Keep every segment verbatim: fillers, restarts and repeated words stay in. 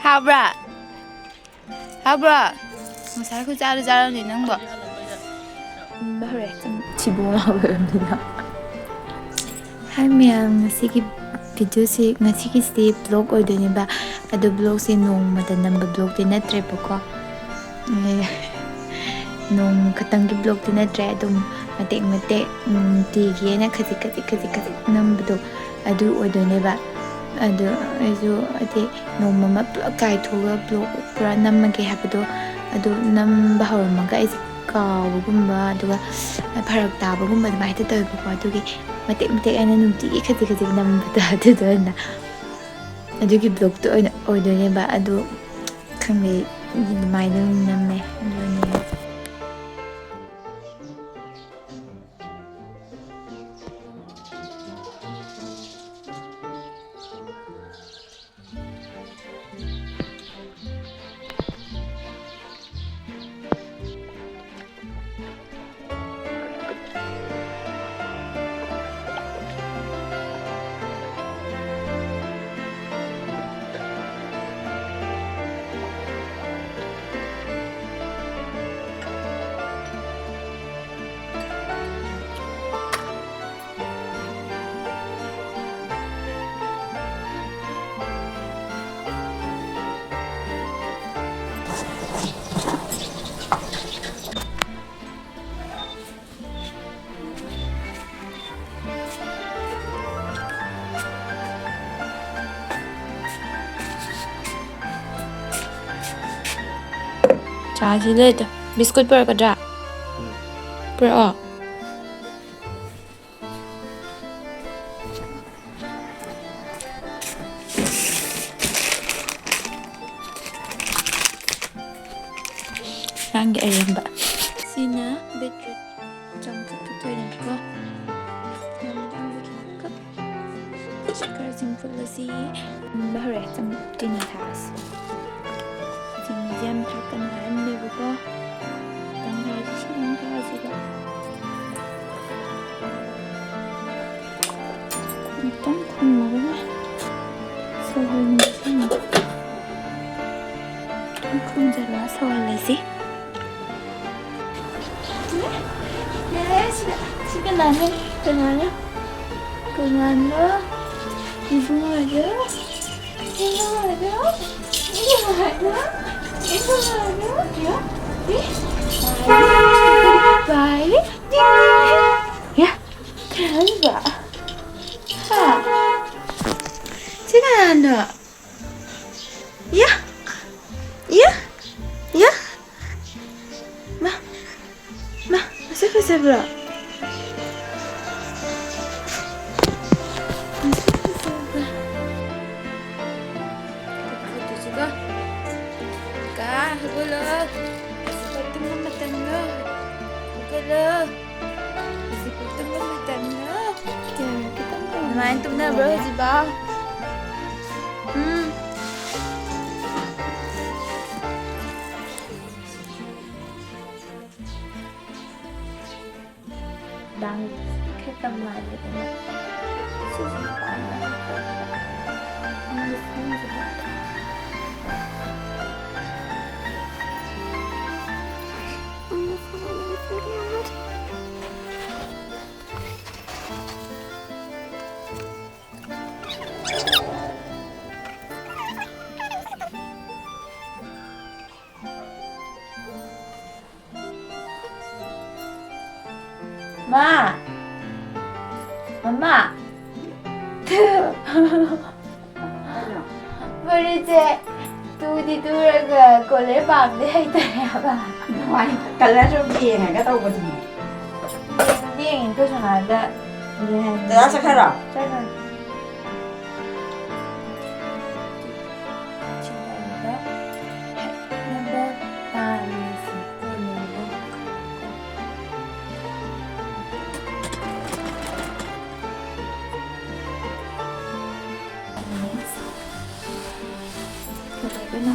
ꯍꯥꯎꯕ꯭ꯔꯥ? ꯍꯥꯎꯕ꯭ꯔꯣ? ꯉꯁꯥꯏ ꯈꯨꯠꯆꯥꯗꯣ ꯆꯥꯔꯝꯅꯤ ꯅꯪꯕꯣ꯫ ꯎꯝ, ꯍꯧꯔꯦ꯫ ꯊꯤꯕꯣꯡ ꯂꯥꯎꯕ ꯑꯣꯏꯔꯝꯅꯤꯗ꯫ ꯍꯥꯏ ꯃꯌꯥꯝ, ꯉꯁꯤꯒꯤ ꯚꯤꯗꯤꯑꯣꯁꯤ, ꯉꯁꯤꯒꯤꯁꯤꯗꯤ ꯕ꯭ꯂꯣꯛ ꯑꯣꯏꯗꯣꯏꯅꯦꯕ꯫ ꯑꯗꯣ ꯕ꯭ꯂꯣꯛꯁꯦ ꯅꯣꯡꯃꯗ ꯅꯝꯕ ꯕ꯭ꯂꯣꯛꯇꯤ ꯅꯠꯇ꯭ꯔꯦꯕꯀꯣ꯫ ꯑꯦ, ꯅꯣꯡ ꯈꯛꯇꯪꯒꯤ ꯕ꯭ꯂꯣꯛꯇꯤ ꯅꯠꯇ꯭ꯔꯦ꯫ ꯑꯗꯨꯝ ꯃꯇꯦꯛ ꯃꯇꯦꯛ, ꯎꯝ, ꯅꯨꯡꯇꯤꯒꯤ ꯑꯩꯅ ꯈꯖꯤꯛ ꯈꯖꯤꯛ ꯈꯖꯤꯛ ꯈꯖꯤꯛ ꯅꯝꯕꯗꯣ ꯑꯗꯨ ꯑꯣꯏꯗꯣꯏꯅꯦꯕ꯫ ꯑꯗꯣ ꯑꯩꯁꯨ ꯍꯥꯏꯗꯤ ꯅꯣꯡꯃ ꯑꯃ ꯄꯨꯂꯞ ꯀꯥꯏꯊꯣꯛꯑꯒ ꯕ꯭ꯂꯣꯛ ꯄꯨꯔꯥ ꯅꯝꯃꯒꯦ ꯍꯥꯏꯕꯗꯣ ꯑꯗꯨ ꯅꯝꯕ ꯍꯧꯔꯝꯃꯒ ꯑꯩꯁꯦ ꯀꯥꯎꯕꯒꯨꯝꯕ ꯑꯗꯨꯒ ꯐꯔꯛ ꯇꯥꯕꯒꯨꯝꯕ ꯑꯗꯨꯃꯥꯏꯅ ꯍꯦꯛꯇ ꯇꯧꯋꯦꯕꯀꯣ꯫ ꯑꯗꯨꯒꯤ ꯃꯇꯦꯛ ꯃꯇꯦꯛ ꯑꯩꯅ ꯅꯨꯡꯇꯤꯒꯤ ꯈꯖꯤꯛ ꯈꯖꯤꯛ ꯅꯝꯕꯗꯣ ꯑꯗꯨꯗꯣ ꯑꯣꯏꯅ ꯑꯗꯨꯒꯤ ꯕ꯭ꯂꯣꯛꯇꯣ ꯑꯣꯏꯅ ꯑꯣꯏꯗꯣꯏꯅꯦꯕ꯫ ꯑꯗꯨ ꯈꯪꯗꯦ, ꯑꯗꯨꯃꯥꯏꯅ ꯑꯗꯨꯝ ꯅꯝꯃꯦ꯫ ꯑꯗꯨꯅꯦ꯫ ꯆꯥꯁꯤ ꯂꯩꯇ꯫ ꯕꯤꯁꯀꯨꯠ ꯄꯨꯔꯛꯀꯗ꯭ꯔꯥ? ꯄꯨꯔꯛꯑꯣ꯫ ꯅꯪꯒꯤ ꯑꯔꯦꯝꯕ꯫ ꯁꯤꯅ ꯕꯤꯠꯔꯨꯠ ꯆꯝꯐꯨꯠ ꯐꯨꯠꯇꯣꯏꯅꯦꯕꯀꯣ꯫ ꯌꯥꯝ ꯌꯥꯝꯕ ꯈꯤꯇꯪꯈꯛ꯫ ꯁꯤ ꯈꯔ ꯆꯝꯐꯨꯠꯂꯁꯤ꯫ ꯃꯨꯟꯕ ꯍꯧꯔꯦ꯫ ꯆꯝ-, ꯆꯤꯅꯤ ꯊꯥꯛꯑꯁꯤ꯫ ꯆꯤꯅꯤꯁꯦ ꯌꯥꯝ ꯊꯥꯛꯀꯅꯨ ꯍꯥꯏꯔꯝꯃꯦꯕꯀꯣ꯫ ꯈꯤꯇꯪ ꯊꯥꯛꯑꯁꯤ, ꯈꯤꯇꯪ ꯊꯥꯛꯑꯁꯤꯕ꯫ ꯉꯥꯛꯇꯪ ꯊꯝꯃꯒꯅꯦ ꯁꯧꯍꯟꯒꯦ ꯇꯧꯅꯤ꯫ ꯈꯨꯝꯖꯤꯜꯂꯒ ꯁꯧꯍꯜꯂꯁꯤ꯫ ꯌꯥꯔꯦ, ꯁꯤꯗ, ꯁꯤ ꯀꯅꯥꯅꯣ? ꯀꯅꯥꯅꯣ? ꯀꯅꯥꯅꯣ? ꯏꯕꯨꯡꯉꯣꯔꯣ? ꯏꯕꯨꯡꯉꯣꯔꯣ? ꯏꯕꯨꯡꯉꯣꯔꯣ? ꯏꯕꯨꯡꯉꯣꯔꯣ? ꯌꯥ? ꯏ? ꯄꯥꯏꯔꯤ? ꯌꯥ? ꯀꯅꯥꯅꯣ? ꯍꯥ? ꯁꯤ ꯀꯅꯥꯅꯣ? ꯌꯥ! ꯌꯥ! ꯌꯥ! ꯃꯥ! ꯃꯥ! ꯃꯁꯛ ꯐꯖꯕ꯭ꯔꯣ? ꯃꯁꯛ ꯐꯖꯕ꯭ꯔꯣ? ꯀꯥ, ꯍꯧꯒꯠꯂꯣ꯫ ꯍꯧꯖꯤꯛ ꯇꯨꯝꯕ ꯃꯇꯝꯂꯣ꯫ ꯍꯧꯒꯠꯂꯣ꯫ ꯍꯧꯖꯤꯛ ꯇꯨꯝꯕ ꯃꯇꯝꯂꯣ꯫ ꯌꯥꯔꯦ, ꯈꯤꯇꯪ ꯇꯧꯔꯝꯃꯣ꯫ ꯑꯗꯨꯃꯥꯏꯅ ꯇꯨꯝꯅꯕ꯭ꯔꯣ ꯍꯧꯖꯤꯛꯐꯥꯎ? ꯎꯝ꯫ ꯗꯥꯡ ꯈꯔ ꯀꯝ ꯃꯥꯜꯂꯦꯗꯅ꯫ ꯁꯤꯁꯨ ꯄꯥꯝꯃꯦ꯫ ꯃꯥ! ꯃꯃꯥ! ꯐꯨꯔꯤꯠꯁꯦ ꯇꯨꯗꯤ ꯇꯨꯔꯒ ꯀꯣꯂꯔ ꯄꯥꯕꯗꯤ ꯍꯩꯇꯔꯦ ꯍꯥꯏꯕ꯫ ꯅꯨꯡꯉꯥꯏ, ꯀꯂꯔꯁꯨ ꯌꯦꯡꯉꯒ ꯇꯧꯕꯗꯨꯅꯤ꯫ ꯌꯦꯡꯗꯤ ꯌꯦꯡꯉꯤ, ꯑꯩꯈꯣꯏ ꯁꯣꯅꯥꯗ ꯌꯦꯡꯍꯟꯒꯦ꯫ ꯗꯗꯥ ꯆꯠꯈ꯭ꯔꯣ? ꯆꯠꯈ꯭ꯔꯣ꯫ ꯁꯤ ꯂꯩꯔꯒ ꯍꯦꯛꯅꯕ ꯇꯥꯔꯤꯁꯤ ꯀꯣꯟꯅꯅ꯫ ꯀꯩꯗꯧꯗꯣꯏꯅꯣ?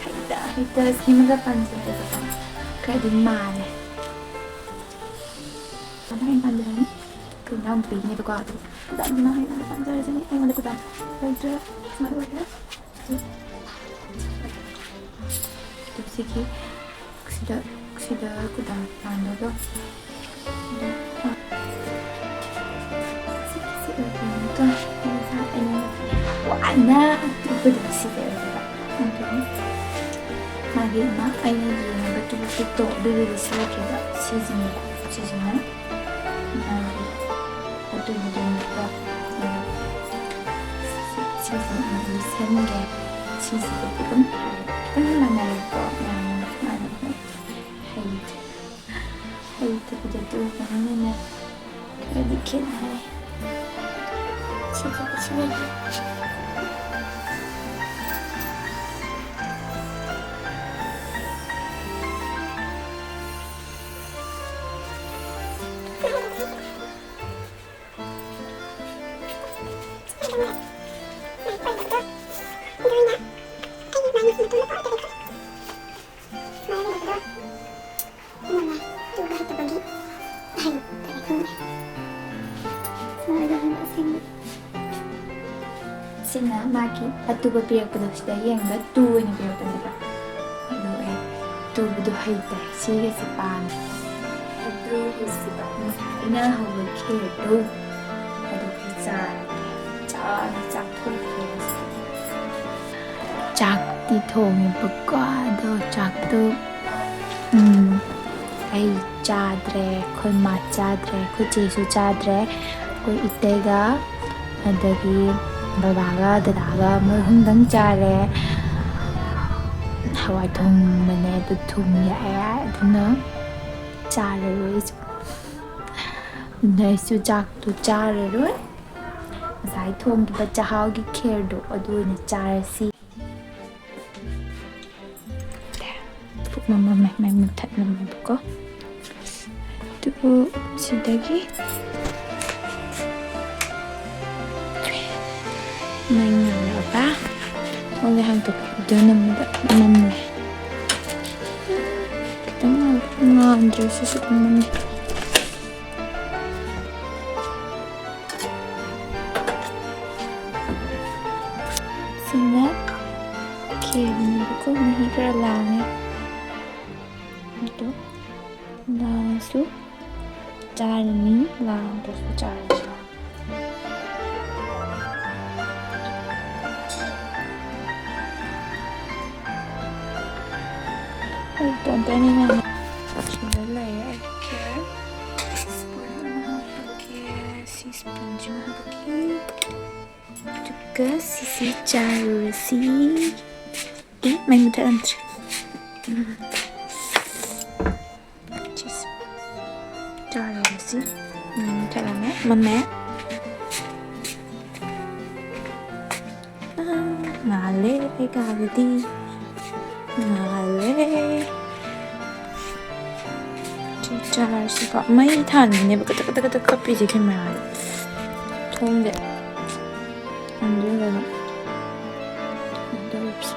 ꯍꯦꯛꯇ, ꯍꯦꯛꯇ ꯁꯦꯝꯃꯒ ꯄꯥꯟꯖꯔꯒꯦꯀꯣ꯫ ꯈꯔꯗꯤ ꯃꯥꯜꯂꯦ꯫ ꯑꯗꯨꯃꯥꯏꯅ ꯄꯥꯟꯖꯔꯅꯤ꯫ ꯑꯩꯈꯣꯏ ꯏꯅꯥꯎꯅꯨꯄꯤꯒꯤꯅꯦꯕꯀꯣ꯫ ꯑꯗꯨ ꯈꯨꯗꯥꯡꯁꯤꯅ ꯍꯦꯟꯅ ꯄꯥꯟꯖꯔꯁꯅꯤ꯫ ꯑꯩꯉꯣꯟꯗ ꯈꯨꯗꯥꯡ ꯂꯩꯇ꯭ꯔꯦ꯫ ꯁꯨꯃꯥꯏꯅ ꯑꯣꯏꯔꯦ꯫ ꯁꯤꯒꯤ ꯁꯤꯗ, ꯁꯤꯗ ꯀꯗꯥꯏ ꯄꯥꯟꯕꯗꯣ? ꯁꯤꯒꯤꯁꯤ ꯑꯣꯏꯕꯅꯤꯀꯣ꯫ ꯑꯩꯅ, ꯑꯩꯅ ꯋꯥꯅ ꯇꯨꯕꯗꯣ ꯁꯤꯗ ꯑꯣꯏꯕ꯫ ꯑꯗꯣ ꯃꯥꯒꯤ ꯑꯃ ꯑꯩꯅ ꯌꯦꯡꯉꯒ ꯇꯨꯕ ꯐꯤꯠꯇꯣ ꯑꯗꯨꯗꯨꯗꯤ ꯁꯤꯖꯤꯟꯅꯗ꯭ꯔꯦꯕ꯫ ꯁꯤꯁꯤꯅ, ꯁꯤꯁꯤꯅ ꯃꯥꯒꯤ ꯑꯗꯨꯒꯤꯗꯃꯛꯇ, ꯎꯝ, ꯁꯤꯁꯦ ꯑꯃꯨꯛ ꯂꯤꯁꯟꯒꯦ꯫ ꯁꯤꯁꯤꯗꯤ ꯑꯗꯨꯝ ꯈꯤꯇꯪ ꯃꯥꯟꯅꯔꯦꯀꯣ꯫ ꯌꯥꯝꯅ ꯃꯥꯟꯅꯕ ꯍꯩ-, ꯍꯩꯇꯕꯤꯗ ꯇꯨꯕꯅꯤꯅꯅꯦ ꯈꯔꯗꯤ ꯈꯦꯠꯅꯔꯦ꯫ ꯁꯤꯁꯦ, ꯁꯤꯅ ꯁꯤꯅ ꯃꯥꯒꯤ ꯑꯇꯨꯕ ꯄꯤꯔꯛꯄꯗꯣ, ꯁꯤꯗ ꯌꯦꯡꯉꯒ ꯇꯨ ꯑꯣꯏꯅ ꯄꯤꯔꯛꯄꯅꯦꯕ꯫ ꯑꯗꯣ ꯑꯩ ꯇꯨꯕꯗꯣ ꯍꯩꯇꯦ꯫ ꯁꯤꯒꯁꯦ ꯄꯥꯝꯃꯦ꯫ ꯑꯗꯨ ꯍꯧꯖꯤꯛ ꯉꯁꯥꯏ ꯑꯩꯅ ꯍꯧꯕ ꯈꯦꯔꯗꯣ ꯑꯗꯨ ꯑꯩ ꯆꯥꯔꯒꯦ꯫ ꯆꯥꯔꯒ ꯆꯥꯊꯣꯛꯀꯦ ꯍꯧꯖꯤꯛ꯫ ꯆꯥꯛꯇꯤ ꯊꯣꯡꯉꯦꯕꯀꯣ꯫ ꯑꯗꯣ ꯆꯥꯛꯇꯣ, ꯎꯝ, ꯑꯩ ꯆꯥꯗ꯭ꯔꯦ, ꯑꯩꯈꯣꯏ ꯃꯥ ꯆꯥꯗ꯭ꯔꯦ, ꯑꯩꯈꯣꯏ ꯆꯦꯁꯨ ꯆꯥꯗ꯭ꯔꯦ, ꯑꯩꯈꯣꯏ ꯏꯇꯩꯒ ꯑꯗꯒꯤ ꯕꯕꯥꯒ ꯗꯗꯥꯒ ꯃꯣꯏ ꯑꯍꯨꯝꯗꯪ ꯆꯥꯔꯦ꯫ ꯍꯋꯥꯏ ꯊꯣꯡꯕꯅꯦ, ꯑꯗꯨ ꯊꯨꯝ ꯌꯥꯛꯑꯦ, ꯑꯗꯨꯅ ꯆꯥꯔꯔꯣꯏ ꯑꯩꯁꯨ꯫ ꯑꯗꯨꯅ ꯑꯩꯁꯨ ꯆꯥꯛꯇꯨ ꯆꯥꯔꯔꯣꯏ꯫ ꯉꯁꯥꯏ ꯊꯣꯡꯈꯤꯕ ꯆꯥꯛꯍꯥꯎꯒꯤ ꯈꯦꯔꯗꯣ ꯑꯗꯨ ꯑꯣꯏꯅ ꯆꯥꯔꯁꯤ꯫ ꯄꯨꯛ ꯃꯝꯃꯝꯃꯦ, ꯃꯩ ꯃꯨꯊꯠꯂꯝꯃꯦꯕꯀꯣ꯫ ꯑꯗꯨ ꯁꯤꯗꯒꯤ ꯃꯩ ꯉꯥꯜꯂꯛꯑꯕ? ꯑꯣ, ꯉꯥꯏꯍꯥꯛꯇꯣ video ꯅꯝꯕꯗ ꯃꯝꯃꯦ꯫ ꯈꯤꯇꯪ ꯉꯥꯟꯗ꯭ꯔꯦ, ꯁꯤꯁꯨ ꯑꯗꯨꯝ ꯃꯝꯃꯦ꯫ ꯁꯤꯅ ꯌꯦꯔꯨꯝꯗꯨꯀꯣ ꯃꯍꯤ ꯈꯔ ꯂꯥꯡꯉꯦ꯫ ꯑꯗꯣ ꯂꯥꯡꯉꯁꯨ ꯆꯥꯔꯅꯤ, ꯂꯥꯡꯗ꯭ꯔꯁꯨ ꯆꯥꯔꯅꯤ꯫ ꯑꯩ ꯏꯇꯣꯝꯇꯅꯤꯅꯅꯦ꯫ ꯁꯤꯗ ꯂꯩꯔꯦ ꯑꯩꯒꯤ ꯈꯦꯔ꯫ ꯁ꯭ꯄꯨꯟ ꯑꯃ ꯍꯥꯞꯄꯛꯀꯦ꯫ ꯁꯤ ꯁ꯭ꯄꯨꯟꯁꯤꯃ ꯍꯥꯞꯄꯛꯀꯦ꯫ ꯑꯗꯨꯒ ꯁꯤꯁꯤ ꯆꯥꯔꯨꯔꯁꯤ꯫ ꯑꯦ, ꯃꯩ ꯃꯨꯊꯠꯂꯝꯗ꯭ꯔꯦ꯫ ꯎꯝ꯫ ꯁꯤꯁꯤ ꯆꯥꯔꯨꯔꯁꯤ꯫ ꯃꯩ ꯃꯨꯊꯠꯂꯝꯃꯦ꯫ ꯃꯝꯃꯦ꯫ ꯑꯥ, ꯉꯥꯜꯂꯦ ꯑꯩ ꯀꯥꯗꯗꯤ꯫ ꯉꯥꯜꯂꯦ꯫ ꯁꯤ ꯆꯥꯔꯁꯤꯀꯣ꯫ ꯃꯩ ꯊꯥꯟꯕꯅꯦꯕ ꯀꯇꯛ ꯀꯇꯛ ꯀꯇꯛ ꯀꯞꯄꯤꯁꯦ ꯀꯦꯃꯦꯔꯥꯗ꯫ ꯊꯣꯡꯁꯦ ꯍꯥꯡꯗꯣꯛꯑꯒ ꯀꯩꯅꯣ ꯇꯧꯔꯤꯕꯁꯦ꯫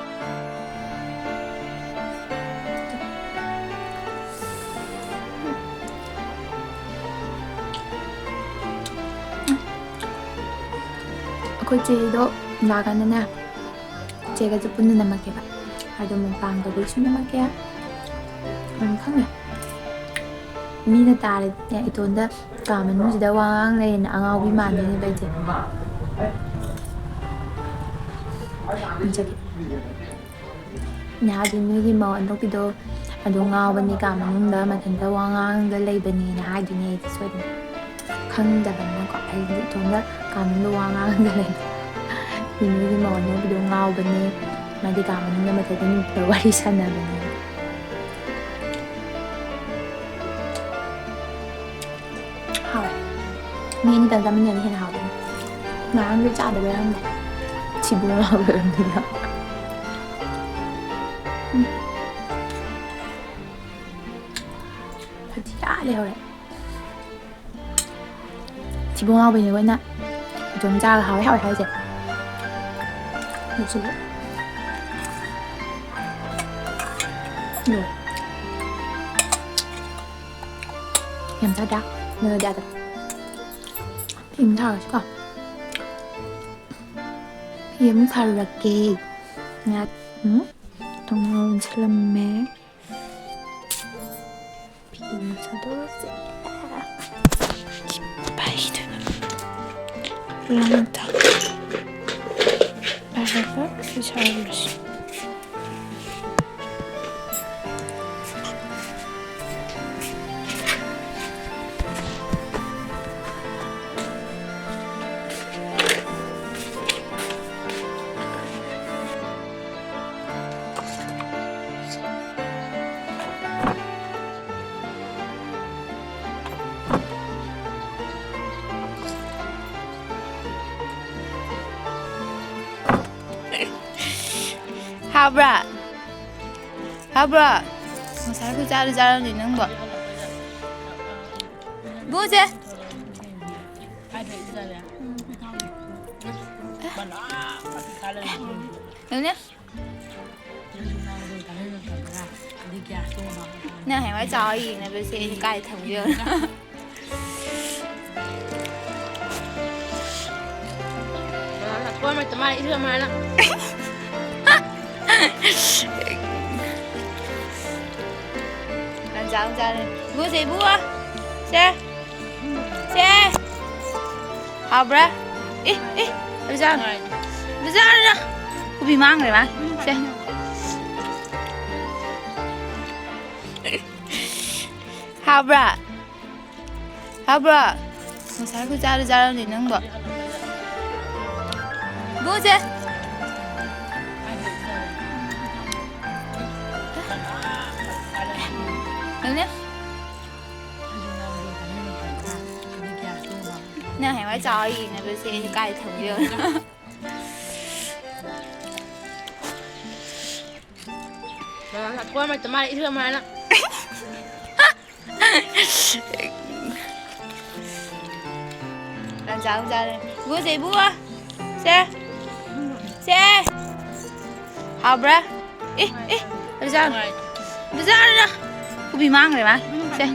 ꯑꯩꯈꯣꯏ ꯆꯦꯗꯣ ꯂꯥꯛꯀꯥꯟꯗꯅꯦ, ꯆꯦꯒꯁꯨ ꯄꯨꯟꯅ ꯅꯝꯃꯛꯀꯦꯕ꯫ ꯑꯗꯣ ꯃꯨꯛꯕꯥꯡ ꯇꯧꯕꯩꯁꯨ ꯅꯝꯃꯛꯀꯦ꯫ ꯑꯗꯨꯝ ꯈꯪꯗꯦ꯫ ꯃꯤꯅ ꯇꯥꯔꯗꯤꯅꯦ, ꯏꯇꯣꯟꯗ ꯀꯥ ꯃꯅꯨꯡꯁꯤꯗ ꯋꯥ ꯉꯥꯡ ꯂꯩꯔꯦꯅ ꯑꯉꯥꯎꯕꯤ ꯃꯥꯟꯗꯣꯏꯅꯦꯕ ꯑꯩꯁꯦ꯫ ꯅꯝꯖꯒꯦ꯫ ꯅꯍꯥꯗꯤ ꯅꯣꯏꯒꯤ ꯃꯧ ꯑꯅꯣꯛꯄꯤꯗꯣ ꯑꯗꯨ ꯉꯥꯎꯕꯅꯤ, ꯀꯥ ꯃꯅꯨꯡꯗ ꯃꯊꯟꯇ ꯋꯥ ꯉꯥꯡꯒ ꯂꯩꯕꯅꯦꯅ ꯍꯥꯏꯗꯨꯅꯦ ꯑꯩꯗꯤ ꯁꯣꯏꯗꯅ꯫ ꯈꯪꯗꯕꯅꯤꯅꯀꯣ, ꯑꯩꯗꯤ ꯏꯇꯣꯝꯇ ꯀꯥ ꯃꯅꯨꯡꯗ ꯋꯥ ꯉꯥꯡꯒ ꯂꯩꯕ꯫ ꯅꯣꯏꯒꯤ ꯃꯧ ꯑꯅꯣꯛꯄꯤꯗꯣ ꯉꯥꯎꯕꯅꯦ, ꯃꯥꯗꯤ ꯀꯥ ꯃꯅꯨꯡꯗ ꯃꯊꯟꯇ ꯅꯨꯄꯤꯒ ꯋꯥꯔꯤ ꯁꯥꯟꯅꯕꯅꯦ꯫ ꯍꯥꯎꯋꯦ꯫ ꯃꯤ ꯑꯅꯤꯗꯪ ꯆꯥꯃꯤꯟꯅꯔꯗꯤ ꯍꯦꯟꯅ ꯍꯥꯎꯗꯣꯏꯅꯤ꯫ ꯉꯔꯥꯡꯗꯤ ꯆꯥꯗꯕ ꯌꯥꯔꯝꯗꯦ꯫ ꯊꯤꯕꯣꯡ ꯂꯥꯎꯕ ꯑꯣꯏꯔꯝꯗꯣꯏꯅꯦ꯫ ꯎꯝ꯫ ꯐꯗꯤ ꯑꯥ ꯂꯩꯍꯧꯔꯦ꯫ ꯊꯤꯕꯣꯡ ꯂꯥꯎꯕꯩꯅꯦ ꯑꯩꯈꯣꯏꯅ ꯏꯇꯣꯝ ꯆꯥꯔꯒ ꯍꯥꯎꯋꯦ ꯍꯥꯎꯋꯦ ꯍꯥꯏꯁꯦ꯫ ꯂꯣꯏꯁꯤꯜꯂꯦ꯫ ꯂꯣꯏꯔꯦ꯫ ꯌꯥꯝ ꯆꯥꯗ꯭ꯔꯥ? ꯅꯣꯏꯗꯤ ꯌꯥꯗ꯭ꯔꯥ? ꯐꯤ ꯑꯃꯨꯛ ꯊꯥꯔꯨꯔꯁꯤꯀꯣ꯫ ꯐꯤ ꯑꯃꯨꯛ ꯊꯥꯔꯨꯔꯛꯀꯦ꯫ ꯉꯥꯏꯍꯥꯛ꯫ ꯎꯝ? ꯊꯣꯡꯅꯥꯎ ꯂꯣꯟꯁꯤꯜꯂꯝꯃꯦ꯫ ꯐꯤ ꯃꯆꯥꯗꯣ ꯁꯦ꯫ ꯄꯥꯏꯗꯣꯏꯕ꯫ ꯂꯥꯡ ꯊꯥꯛ ꯄꯥꯏꯔꯒ ꯐꯤ ꯁꯥꯔꯨꯔꯁꯤ꯫ ꯍꯥꯎꯕ꯭ꯔꯥ? ꯍꯥꯎꯕ꯭ꯔꯣ? ꯉꯁꯥꯏ ꯈꯨꯆꯥꯗꯣ ꯆꯥꯔꯝꯗꯤ ꯅꯪꯕꯣ꯫ ꯏꯕꯨꯡꯉꯣꯁꯦ꯫ ꯌꯦꯡꯉꯨꯅꯦ꯫ ꯅꯪ ꯍꯌꯦꯡꯋꯥꯏ ꯆꯥꯎꯔ ꯌꯦꯡꯅꯕꯁꯦ ꯑꯩꯅ ꯀꯥꯏ ꯊꯝꯒꯦ ꯌꯦꯡꯉꯣ꯫ ꯀꯣꯟ ꯃꯔꯛꯇ ꯃꯥꯅ ꯏꯁꯤꯡ ꯑꯃ ꯍꯥꯟꯅ꯫ ꯇꯟꯖꯥ ꯑꯃ ꯆꯥꯔꯦ꯫ ꯏꯕꯨꯡꯉꯣꯁꯦ, ꯏꯕꯨꯡꯉꯣ꯫ ꯁꯦ꯫ ꯁꯦ꯫ ꯍꯥꯎꯕ꯭ꯔꯥ? ꯑꯦ, ꯑꯦ, ꯕꯖꯥꯔ꯫ ꯕꯖꯥꯔꯗ꯫ ꯀꯣꯕꯤ ꯃꯥꯡꯈ꯭ꯔꯦ ꯃꯥ꯫ ꯁꯦ꯫ ꯍꯥꯎꯕ꯭ꯔꯥ? ꯍꯥꯎꯕ꯭ꯔꯣ? ꯉꯁꯥꯏ ꯈꯨꯆꯥꯗꯣ ꯆꯥꯔꯝꯅꯤ ꯅꯪꯕꯣ꯫ ꯏꯕꯨꯡꯉꯣꯁꯦ꯫ ꯌꯦꯡꯉꯨꯅꯦ꯫ ꯅꯪ ꯍꯌꯦꯡꯋꯥꯏ ꯆꯥꯎꯔ ꯌꯦꯡꯅꯕꯁꯦ ꯑꯩꯅ ꯀꯥꯏ ꯊꯝꯒꯦ ꯌꯦꯡꯉꯣ꯫ ꯀꯣꯟ ꯃꯔꯛꯇ ꯃꯥꯅ ꯏꯁꯤꯡ ꯑꯃ ꯍꯥꯟꯅ꯫ ꯇꯟꯖꯥ ꯑꯃ ꯆꯥꯔꯦ꯫ ꯏꯕꯨꯡꯉꯣꯁꯦ, ꯏꯕꯨꯡꯉꯣ꯫ ꯁꯦ꯫ ꯁꯦ꯫ ꯍꯥꯎꯕ꯭ꯔꯥ? ꯑꯦ, ꯑꯦ, ꯕꯖꯥꯔ꯫ ꯕꯖꯥꯔꯗ꯫ ꯀꯣꯕꯤ ꯃꯥꯡꯈ꯭ꯔꯦ ꯃꯥ꯫ ꯁꯦ꯫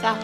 ꯆꯥꯎ꯫